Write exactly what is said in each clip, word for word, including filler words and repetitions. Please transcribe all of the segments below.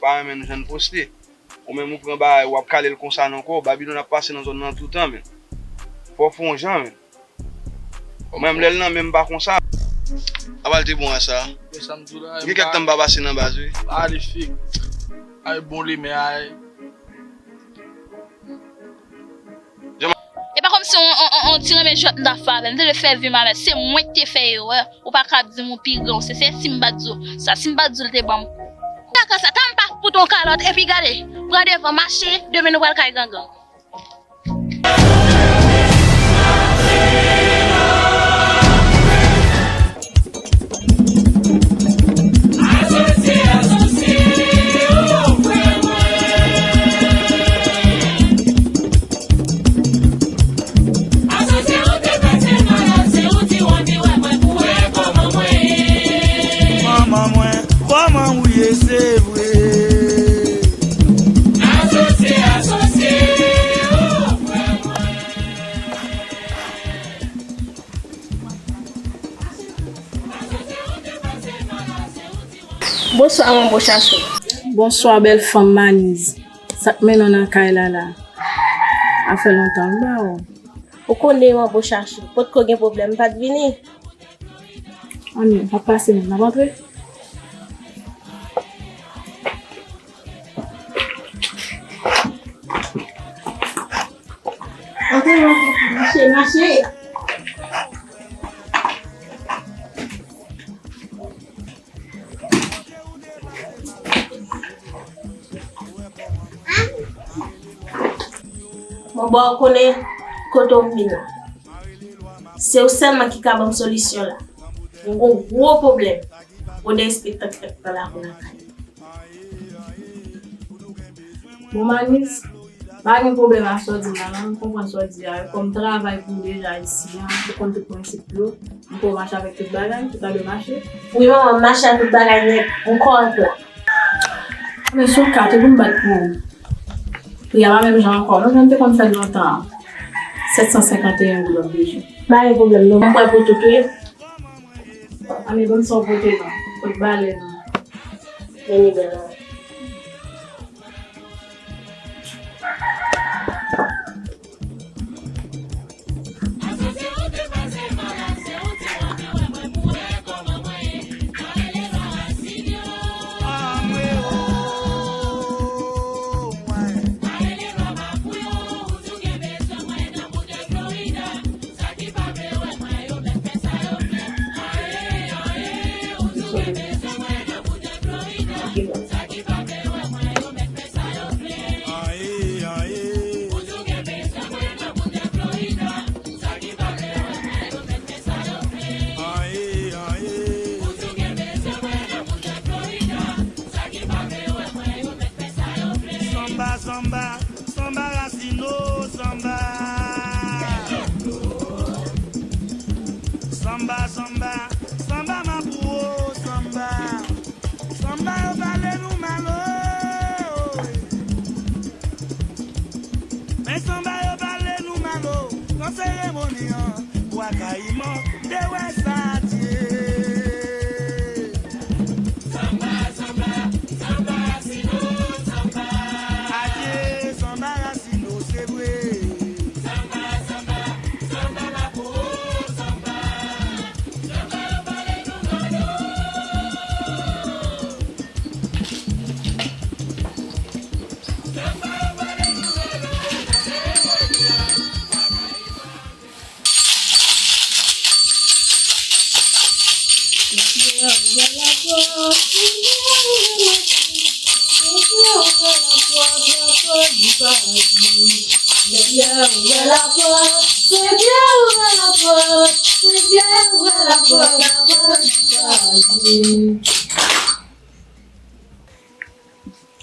pa renmen nou jan n poste. Ou menm ou pran bagay, w ap kale l konsa nan kò w, Babylone ap pase nan zòn nan toutan, men. Fò w fè yon jan, men. Mwen menm lè l nan men m pa konsa. Apa l te bon a sa? Men sa m di w la, gen kèk tan m pa pase nan baz wi. Ay, bon li men ay. E pa kòmsi on, on, on, on ti renmen jwèt m t ap fè avè l. M te dwe fè vi m avè l. Se mwen ki te fè erè. Ou pa ka ap di m ou pi gran, ou se, se si m pa t di w sa, si m pa t di w l te ban m kou. Kaka sa, ta m pa fout on kalòt, epi gade, pran devan, mache, demen nou pral kay gangan. Manman mwen, kòman ou ye, se vre? Bonswa, manbo Chachou. Bonswa, bèl fanm Maniz. Sa k mennen w nan kay la la? A fè lontan m pa wè w. Ou konnen manbo Chachou, potko gen pwoblèm, m pa t vini. Ann, m ap pase menm, n ap antre? Antre, antre, mache, mache. Bon, bon, ou konnen kote w vin la. Se ou sèlman ki ka ban m solisyon la. Mwen gon gwo pwoblèm. Odè espektak fèt nan lakou lakay. Bon, Maniz, pa gen pwoblèm ak sa w di m la, non, m konprann sa w di a. Kòm travay pou w deja isi a, ou konn tout prensip yo, m kwè w mache avèk tout bagay, tout a dwe mache. Wi, manman, m mache ak tout bagay nèt, m kòrèk la. Men sou kat, ou vin bat pou ou. Pri a pa menm jan ankò, non, jan m te konn fè l lontan an. Sèt san senkanteyen goud w ap bezwen. Pa gen pwoblèm, non, m prè pou tout, wi. Ann, bon, sa w pote non, pot balè non. Vini bèl la. Sanba, sanba, sanba rasino, sanba. Sanba, sanba, sanba mapou, sanba. Sanba yo pale nou mal, o. Men sanba yo pale nou mal, o. Nan seremoni an, bwa kayiman, te wè sa Dye. Sanba, sanba, sanba rasino, sanba. Adye, sanba rasino, se vre. Sanba, sanba, sanba mapou, sanba. Sanba yo pale nou mal, o. Sanba yo pale nou mal, o.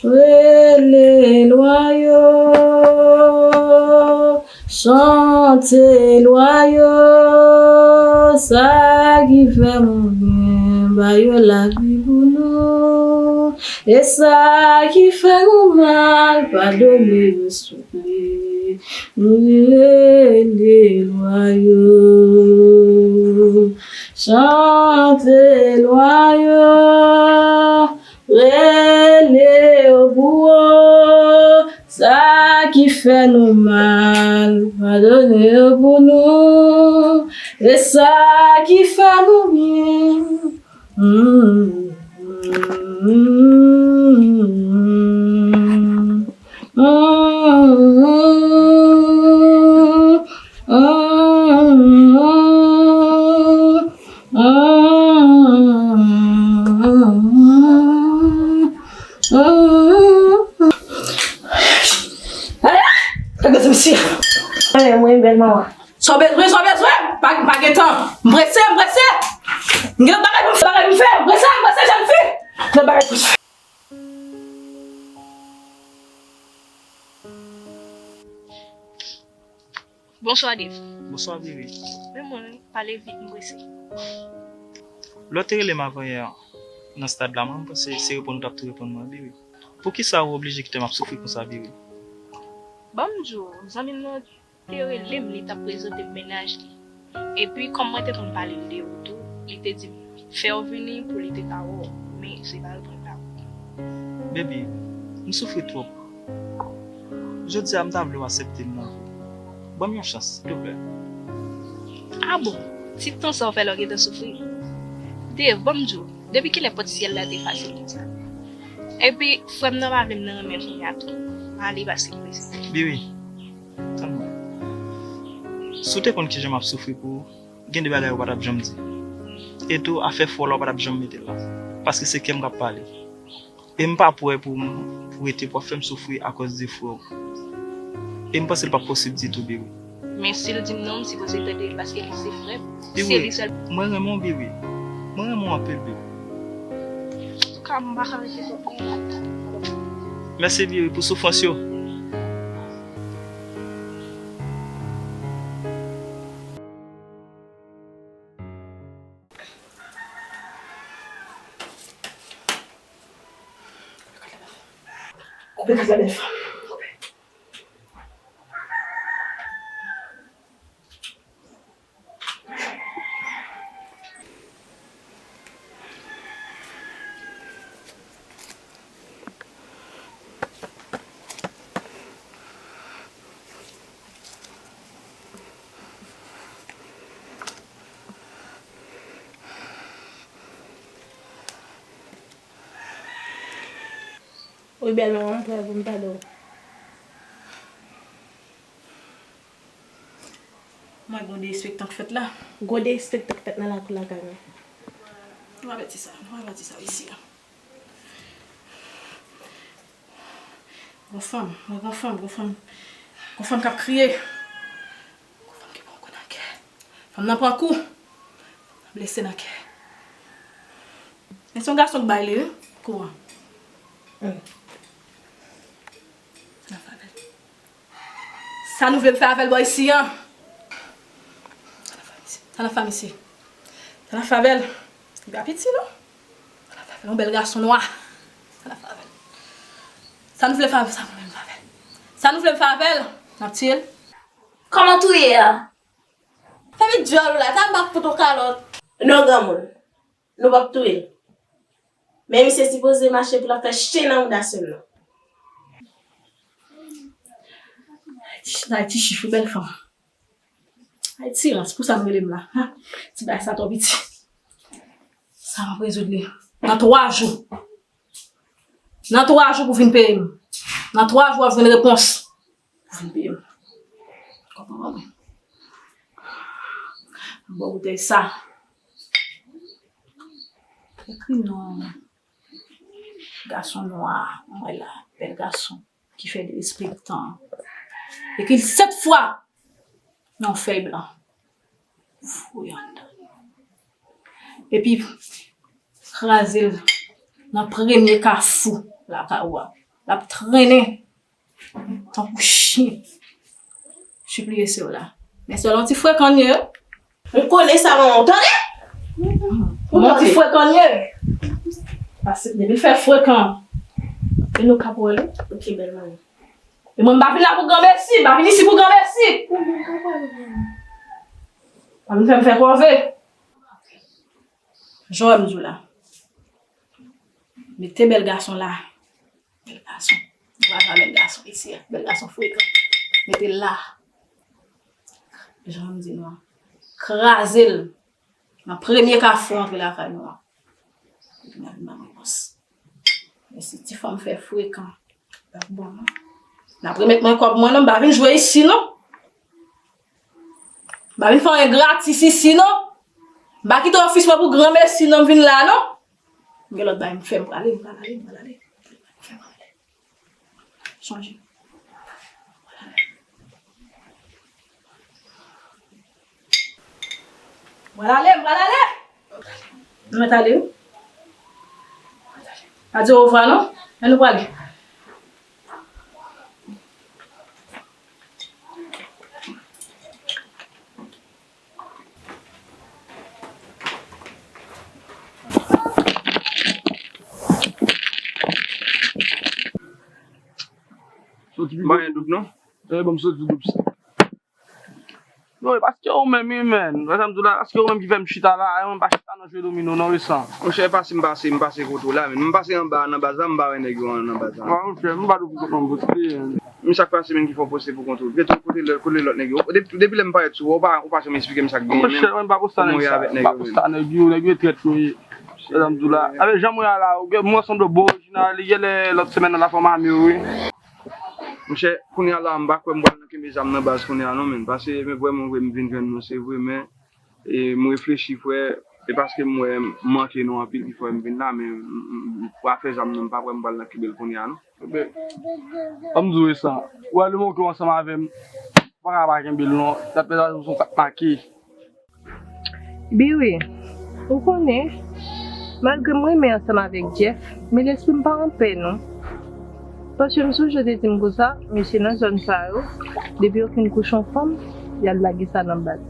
Rele lwa yo, chante lwa yo, sa ki fè nou byen, ba yo lavi pou nou, e sa ki fè nou mal, padone yo souple. Rele lwa yo, chante lwa yo, rele Fè nou mal, padone yo pou nou, e sa ki fè nou byen. Ala! Gade misye. Mwen, mwen, bèl manman. Sa w bezwen, sa w bezwen? Pa, pa gen tan. M prese, m prese. M gen lòt bagay pou m fè, bagay pou m fè. M prese, m prese, jèn fi. M gen lòt bagay pou m fè. Bonswa, Dave. Bonswa, Bibi. Men mwen, pale vit, m prese. Lè w te rele m avanyè nan stad la, mwen, m panse se reponn ou t ap tou reponn mwen, Bibi. Poukisa ou oblije kite m ap soufri konsa, Bibi? Ban m di w, zanmi m nan te rele m, li t ap prezante m mennaj li. Epi, kòm mwen te konn pale l de ou tou, li te di m fè w vini pou li te ka wè w, men se pa reponn la. Baby, m soufri twòp. Jodi a, m ta vle w aksepte m nan vi w. Ban m yon chans, silvouplè. A bon? Ti tan sa w fè la w gentan soufri? Dave, ban m di w, depi kilè pòt syèl la te efase konsa? Epi, frè m nan pa vle m nan renmen l kounye a tou. Ale, pase m prese. Bibi, tann mwen. Si w te konn kijan m ap soufri pou ou, gen de bagay ou pa t ap janm di. E tou, afè fò la, ou pa t ap janm mete l la. Paske se kè m k ap pale. E m pa prè pou m, pou rete, pou w ap fè m soufri akòz de frè w. E m panse l p ap posib ditou, Bibi. Men si l di m non, m sipoze tande l, paske li se frè m. Bibi, se li sèl. Mwen renmen w, Bibi. Mwen renmen w anpil, Bibi. Antouka, m pa ka rete twòp lontan. Mèsi, Bibi, pou soufrans yo. Koupe kat la bèl fanm. Koupe. Wi, bèl manman, m prè pou m tande w. Mwen, gwo derespektan k fèt la. Gwo derespektan k fèt nan lakou lakay mwen. Nou pa pèdi sa, nou pa pèdi sa isi a. Gwo fanm, mwen, gwo fanm, gwo fanm, gwo fanm k ap kriye. Gwo fanm ki pran kou nan kè. Fanm nan pran kou. Blese nan kè. Men se yon gason k bay li, wi, kou an. Hmm. Sa n ap fè avè l? Sa nou vle m fè avè l bò isi an? Sa n ap fè avè misye? Sa n ap fè avè misye? Sa n ap fè avè l? Li pa piti, non. Sa n ap fè avè l? Yon bèl gason nwa. Sa n ap fè avè l? Sa nou vle fè avè l? Sa nou vle m fè avè l? Sa nou vle m fè avè l? N ap tiye l? Kòman touye a? Fè vit dyòl ou la, ta m pa fout ou kalòt. Non, granmoun. Nou p ap touye l. Men misye sipoze mache pou l ap fè chen nan mouda sè m nan. Ay, ti, ay, ti chif, wi, bèl fanm. Ay, ti rans, pou sa m rele m la. Ha? Ti bagay sa twò piti. Sa m ap rezoud li. Nan twa jou. Nan twa jou pou vin peye m. Nan twa jou w ap jwenn repons. Pou vin peye m. Konprann mwen. Bò boutèy sa. Ekri non gason nwa, mwen la, bèl gason, ki fè derespektan. Ekri l sèt fwa nan yon fèy blan. Voye anndan. Epi, kraze l nan premye kafou lakay ou a. L ap trennen tankou chen. Sipliye sè w la. Men sè w la, yon ti frekan l ye. M konnen sa, manman, w tande? Ou tande? Yon ti frekan l ye. Paske depi l fè frekan, e nou k ap wè l. Ok, bèl manman. E mwen, m pa vin la pou granmesi, m pa vin isi pou granmesi. Ou menm k ap wè l, manman. Pa vin fè m fè kòve. Jan w wè m di w la. Mete bèl gason la. Bèl gason. Ou pa ka bèl gason isi a. Bèl gason frekan. Mete l la. Jan m di nou an. Kraze l. Nan premye kafou antre lakay nou an. Epi n ap vin ban m repons. Men si ti fanm fè frekan, l ap bon non. N ap remèt mwen kòb mwen non, m pa vin jwe isi non. M pa vin fè anyen gratis isi non. M pa kite ofis mwen pou granmesi non, m vin la non. M gen lòt bagay m fè, m prale, m pral ale, m pral ale. Chanje. Mwen ale, mwen ale. Mwen ale wi. Pa di ovwa non. Men nou prale. Soti pi gwo. Mwen doub non. E bon, m soti doub sa. Non, e paske ou menm, wi, menn. Wè sa m di w la, paske ou menm ki fè m chita la, e mwen pa chita nan jwe domino, non, wi, san. Monchè, pase m pase, m pase kote w la, menn. M pase anba nan baz la, m pa wè nèg yo nan baz la. Wa, monchè, m pa dwe pou kont mwen, poste, menn. Men sa k pase, menn, ki fè w poste pou kont ou. Gen tout kote lè, kote lòt nèg yo. Depi, depi lè m parèt sou ou, ou pa, ou pa janm esplike m sa k genyen, menn. Monchè, mwen pa poste nèg sa, m pa poste nèg yo, nèg yo e trèt yo ye. Wè sa m di w la. Avèk jan mwen a la, ou gen, mwen sanble bon orijinal, li genlè lòt semèn nan l ap fè m ame w, wi. Monchè, kounye a la, m pa kwè m pral nan kenbe zam nan baz kounye a non, menn. Pase, men vrèman vre, m vin jwenn nou, se vre, men, e, m reflechi, frè, e paske m wè m manke nou anpil ki fè m vin la, men m, m, m, pou afè zam nan, m pa kwè m pral nan kenbe l kounye a non. Ebyen, ban m di w sa, ou wè li manke w ansanm avè m, ou pa ka pa kenbe l non, dat pèzantan sou kat make. Biwi, ou konnen, malgre m renmen ansanm avèk Jeff, men lespri m pa anpè non. Paske m sonje w te di m konsa, mesye nan zòn sa yo, depi yo fin kouche yon fanm, y al lage sa nan baz.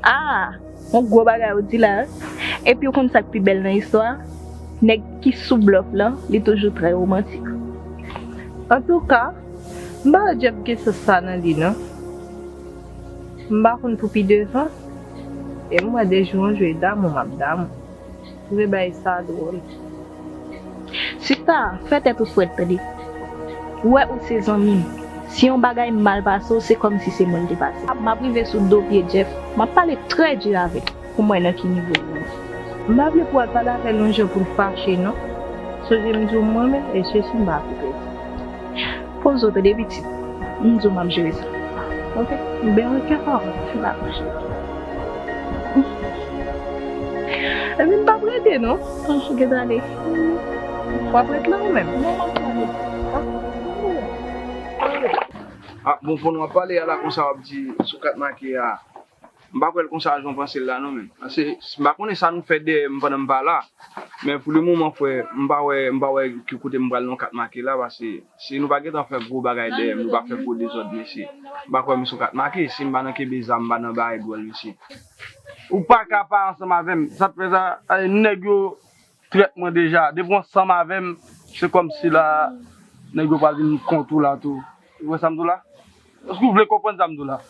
Ah, yon gwo bagay ou di la wi. Epi ou konn sa k pi bèl nan istwa a? Nèg ki sou blòf lan, li toujou trè womantik. Antouka, m pa wè Jeff gen sans sa nan li non. M pa konn pou pi devan, e m wè de jou an jou e damou m ap damou. Vre bagay sa dwòl. Sista, fè tèt ou frèt tande. Ou wè ou se zanmi m. Si yon bagay mal pase w, se kòmsi se mwen l te pase. M ap rive sou do pye Jeff, m ap pale trè di avè l pou m wè nan ki nivo l ye. M pa vle pou w al pale avè l yon jan pou l fache non. Sonje m di w mwen menm, e se si m pa vle pèdi. Poze w tande pitit. M di w m ap jere sa. Oke? Ben oke papa. Dakò cheri. Epi m p ap rete non. Ou gentan ale. W ap ret la ou menm? Non, m ap ale. Ah, bon, fò nou ap pale a la konsa w ap di sou kat make a. M pa kwè l konsa jan w panse l la non, menn. Pase, m pa konnen sa nou fè dèyè m pandan m pa la. Men pou le moman, frè, m pa wè, m pa wè ki kote m pral nan kat make la, pase si nou pa gentan fè gwo bagay dèyè m, nou pa fè gwo dezòd, mesye. M pa kwè m sou kat make, si m pa nan kenbe zam, m pa nan bagay dwòl, mesye. Ou pa ka pa ansanm avè m. Sa k fè sa, ay, nèg yo trèt mwen deja. Depi w ansanm avè m, se kòmsi la, nèg yo pral vin kont ou la tou. Ou wè sa m di w la? Èske w vle konprann sa m di w la?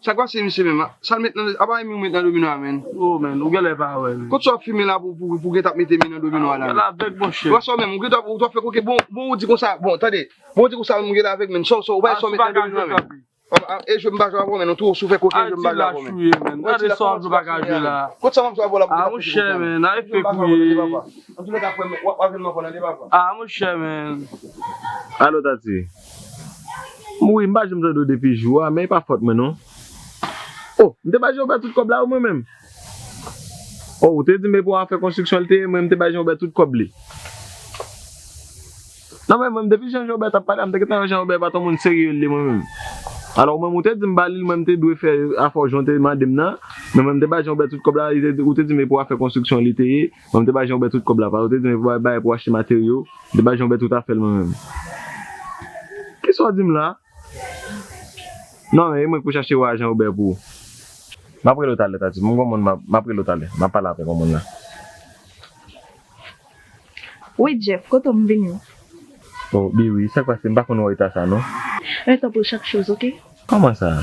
Sa k pase misye menm? Sa l met nan, apa e mi w met nan domino a, menn? Oh, menn, ou genlè pa wè, menn. Kot sa w ap fimen la pou, pou, pou gentan ap mete mi nan domino a la, menn? Genlè avèg, monchè. Ou wè sa w menm, ou gentan, ou t ap fè koke, bon, bon, ou di konsa, bon, tande, bon, ou di konsa, menm, ou genlè avèg, menn, sa, sa, ou pa wè sa w met nan domino a, menn. Ah, e jwe m pa jwe avè w, menn, ou twò sou fè koke, jwe m pa jwe avè w, menn. Gade sa w ap jwe pa ka jwe la. Kot sa m ap jwe avè w la pou gentan fè koke a, menn? Ah, monchè, menn, a efè kouye. An tou lè ka, frè m, w ap, w ap jwenn m ankò nan depa, frè m. Ah, monchè, menn. Ah, monchè, menn. Alo, Tati. M wi, m pa janm tande w depi jou a, men e pa fòt mwen non. Oh, m te bay Jean Robert tout kòb la wi mwen menm. Oh, ou te di m e pou afè konstriksyon li te ye, mwen m te bay Jean Robert tout kòb li. Non, men mwen, depi Jean Robert t ap pale a, m te gentan wè Jean Robert pa t yon moun serye li mwen menm. Alò, mwen, ou te di m ba li l, mwen, m te dwe fè afè w jan w te mande m nan. Men mwen, m te bay Jean Robert tout kòb la, li te, ou te di m e pou afè konstriksyon li te ye. Mwen, m te bay Jean Robert tout kòb la, pa ou te di m e pou bay, bay pou achte materyo. M te bay Jean Robert tout afè l mwen menm. Kisa w di m la? Non, men e mwen k pou chache wè a Jean Robert pou ou. M ap rele w talè, Tati. M gon moun, m ap, m ap rele w talè. M ap pale avèk yon moun la. Wi, Jeff, kote w m vini? Oh, Biwi, sa k pase? M pa konn wè w eta sa, non. Un temps pour chaque chose, oke? Kòman sa?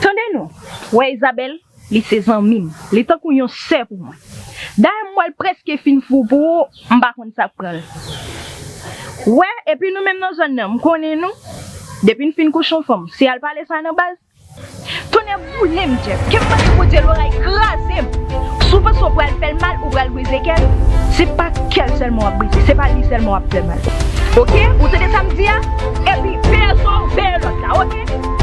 Tande non, wè Isabelle, li se zanmi m. Li tankou yon sè pou mwen. Dayè, m wè l prèske fin fou pou ou, m pa konn sa k pran l. Wè, epi nou menm nan zòn nan, m konnen nou. Depi n fin kouche yon fanm, se al pale sa nan baz. Tonnè boule m, Jeff. Ke m mande Bondye loray kraze m. Si w panse w pral fè l mal, ou pral brize kè l. Se pa kè l sèlman w ap brize, se pa li sèlman w ap fè mal. Oke? Ou tande sa m di a? Epi veye sa w veye lòt la, oke?